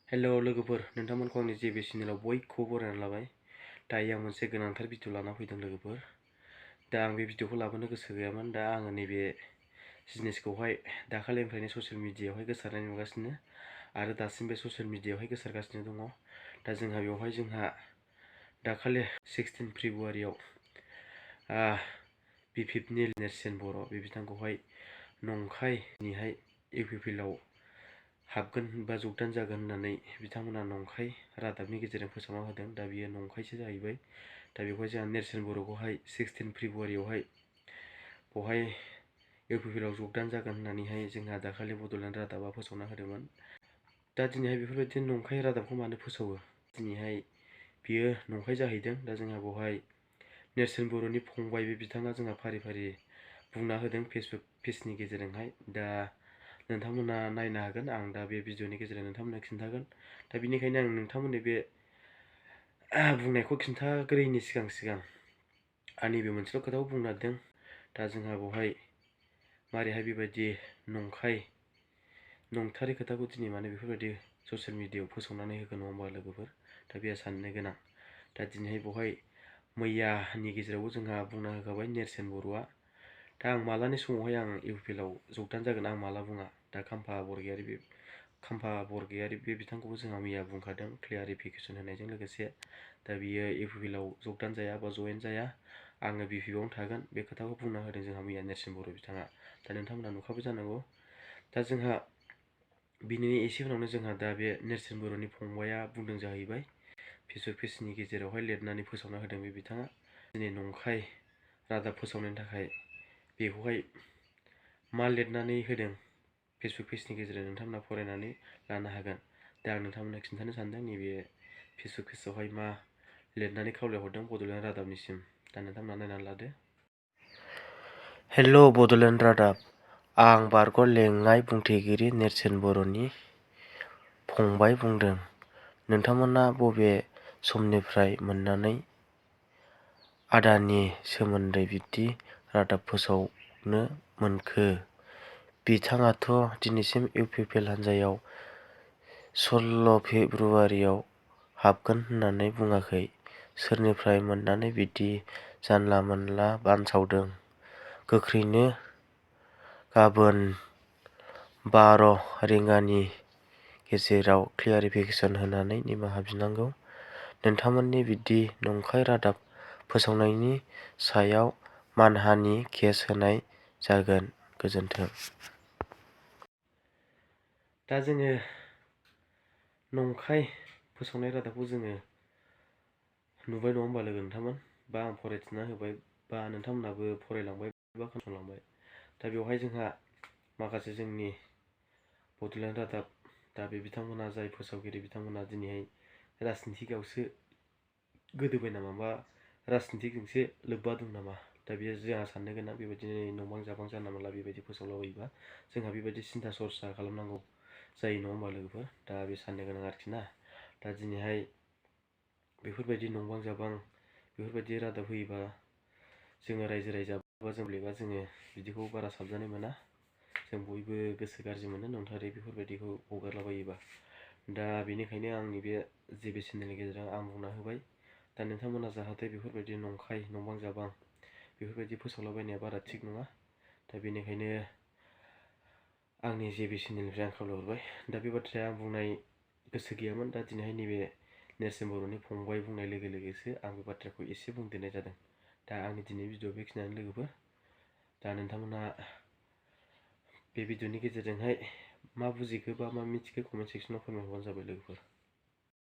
Hello लोगोफोर नोंथांमोनखौ आंनि जेबि चेनेलाव बयखौबो बरायना लाबाय। दायो आं मोनसे गोनांथार भिडिअ लाना फैदों लोगोफोर। दा आं बे भिडिअखौ लाबोनो गोसो गैयामोन। दा आङो नैबे जिनिसखौहाय दाखालिनिफ्रायनो ससियेल मिडियायावहाय गोसारनाय नुगासिनो आरो दासिम बे ससियेल मिडियायावहाय गोसारगासिनो दङ। दा जोंहा दाखालि 16 फेब्रुवारियाव बि5नि नेरसोन बर' बे बिथांखौहाय नंखायनिहाय इउपिपिएलआव हाबगोन बा जगदान जागोन होननानै बिथांमोना नंखाय रादाबनि गेजेरजों फोसावना होदों। दा बियो नंखायसो जाहैबाय। दा बेवहाय जोंहा नेरसोन बर'खौहाय 16 फेब्रुवारियावहाय बहाय इउपिपिएलआव जगदान जागोन होननानैहाय जोंहा दाखालि बड'लेण्ड रादाबा फोसावना होदोंमोन। दा दिनैहाय बेफोरबायदि नंखाय रादाबखौ मानो फोसावो? दिनैहाय बियो नंखाय जाहैदों। दा जोंहा बेवहाय नेरसोन बर'नि फंबाय बे बिथाङा जोंहा फारि फारि बुंना होदों फेसबुक पेजनि गेजेरजोंहाय। दा नोंथांमोना नायनो हागोन। आं दा बे भिडिअनि गेजेरजों नोंथांमोननो खिन्थागोन। दा बेनिखायनो आं नोंथांमोननो बे बुंनायखौ खिन्थाग्रोयैनि सिगां आं नैबे मोनसेल' खोथाखौ बुंनो नागिरदों। दा जोंहा बेवहाय मारैहाय बेबायदि नंथारै खोथाखौ दिनै माने बेफोरबायदि ससियेल मिडियायाव फोसावनानै होगोन नङा होमबा लोगोफोर? दा बेयो साननो गोनां। दा दिनैहाय बेवहाय मैयानि गेजेरावबो जोंहा बुंना होखाबाय नेरसोन बर'आ। दा आं मालानि समावहाय आं इउपिपिएलआव जगदान जागोन आं माला बुङा। दा खाम्फा बरगयारि बे बिथांखौबो जोंहा मैया बुंखादों क्लियारिफिकेसन होनायजों लोगोसे। दा बियो इउपिपिएलआव जगदान जाया बा जयेन जाया, आङो बिपिएफआवनो थागोन बे खोथाखौ बुंना होदों जोंहा मैया नेरसोन बर' बिथाङा। दा नोंथांमोना नुखाबाय जानांगौ। दा जोंहा बिनि एसे उनावनो जोंहा दा बे नेरसोन बर'नि फंबाया बुंदों जाहैबाय फेसबुक पेजनि गेजेरावहाय लिरनानै फोसावना होदों बे बिथाङा। दिनै नंखाय रादाब फोसावनायनि थाखाय बेखौहाय मा लिरनानै होदों फेसबुक पेजनि गेजेरजों नोंथांमोना फरायनानै लानो हागोन। दा आं नोंथांमोननो खिन्थानो सानदों नैबे फेसबुक पेजआवहाय मा लिरनानै खावलायहरदों बड'लेण्ड रादाबनिसिम। दा नोंथांमोना नायनानै लादो। हेल' बड'लेण्ड रादाब, आं बारग' लेङाइ बुंथिगिरि नेरसोन बर'नि फंबाय बुंदों। नोंथांमोना बबे समनिफ्राय मोननानै आदानि सोमोन्दै बिदि रादाब फोसावनो मोनखो? बिथाङाथ' दिनैसिम इउपिपिएल हान्जायाव 16 फेब्रुवारियाव हाबगोन होननानै बुङाखै। सोरनिफ्राय मोननानै बिदि जानला मोनला बानसावदों? गोख्रैनो गाबोन 12 रिंगानि गेजेराव क्लियारिफिकेसन होनानै निमाहा बिनांगौ। नोंथांमोननि बिदि नंखाय रादाब फोसावनायनि सायाव मानहानि केस होनाय जागोन। गोजोन्थों। दा जोङो नंखाय फोसावनाय रादाबखौ जोङो नुबाय नङा होमबा लोगो नोंथांमोन? बा आं फरायथिना होबाय बा नोंथांमोनाबो फरायलांबाय बा खोनासंलांबाय। दा बेवहाय जोंहा माखासे जोंनि बड'लेण्ड रादाब दा बे बिथांमोना जाय फोसावगिरि बिथांमोना दिनैहाय राजनितिकआवसो गोदोबाय नामा बा राजनितिकजोंसो लोब्बा दं नामा? दा बेयो जोंहा साननो गोनां। बेबायदिनो नंबां जाबां जानला मोनला बेबायदि फोसावलाबायोबा जोंहा बेबायदि सिन्था सरसा खालामनांगौ जायो नङा होमबा लोगोफोर? दा बे साननो गोनां आरोखि ना। दा दिनैहाय बेफोरबायदि नंबां जाबां बेफोरबायदि रादाब होयोबा जोङो रायजो राजा बा जों जोङो बिदिखौ बारा साबजानाय मोना। जों बयबो गोसो गाज्रि मोनो नंथारै बेफोरबायदिखौ हगारलाबायोबा। दा बेनिखायनो आंनि बे जेबि चेनेलनि गेजेरजों आं बुंना होबाय। दा नोंथांमोना जाहाथे बेफोरबायदि नंखाय नंबां जाबां बेफोरबायदि फोसावलाबायनाया बारा थिग नङा। दा बेनिखायनो आंनि जेबि चेनेलनिफ्राय आं खावलायहरबाय। दा बे बाथ्राया आं बुंनाय गोसो गैयामोन। दा दिनैहाय नैबे नेरसोन बर'नि फंबाय बुंनाय लोगो लोगोसो आं बे बाथ्राखौ एसे बुंदेरनाय जादों। दा आंनि दिनै भिडिअ बेखिनियानो लोगोफोर। दा नोंथांमोना बे भिडिअनि गेजेरजोंहाय मा बुजिखो बा मा मिथिखो कमेन्ट सेक्सनाव फोरमायहरबानो जाबाय लोगोफोर।